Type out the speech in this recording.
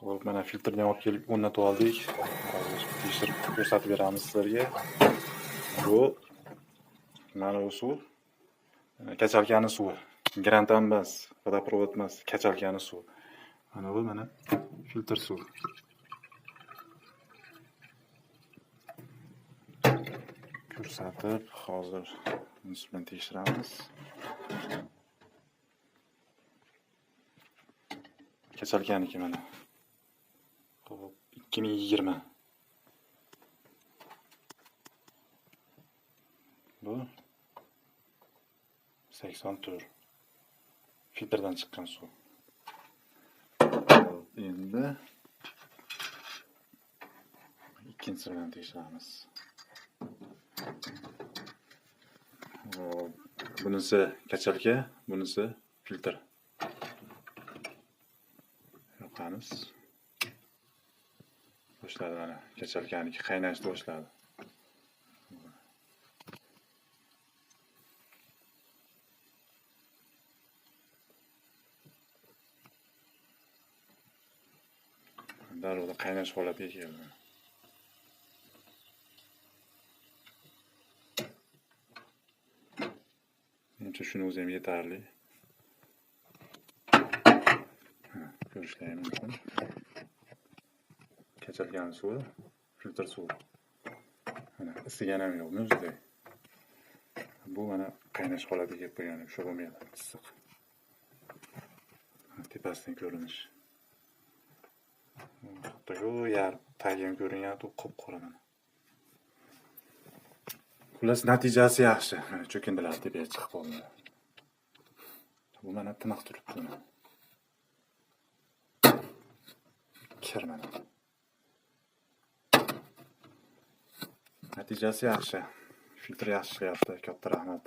Xo'p, mana filtrni olib kelib o'rnatib oldik. Hozir tekshirib ko'rsatib beramiz sizlarga. Bu mana bu suv kachalkani suvi. Grant ham emas, водопровод emas, kachalkani suvi. Mana bu mana filtr suv. Ko'rsatib, hozir bunisi bilan tekshiramiz. Kachalkaniki mana. Xo'p, 2020. Bu 84. Filtrdan chiqqan suv. Endi ikkinchisi bilan tekshiramiz. Xo'p, bunisi kachalka, bunisi filtr. Yoqamiz. Boshladi mana, kachalkaniki qaynashni boshladi. Darrov qaynash holatiga keldi. Menimcha shuni o'zi ham yetarli. Ko'rishlari mumkin. Kachalkan suvi, filtr suvi. Mana isigani ham yo'q, muzdek. Bu mana qaynash holatiga kelib qo'ygan, ushlab bo'lmaydi, issiq. Tepasidan ko'rinish. Hatto yar tagi ham ko'rinyapti, qop-qora mana. Xullas, natijasi yaxshi. Mana cho'kindilar tepaga chiqib qoldi. Bu mana tiniq turibdi mana. Kir mana. Natijasi yaxshi. Filtr yaxshi ishlayapti. Katta rahmat.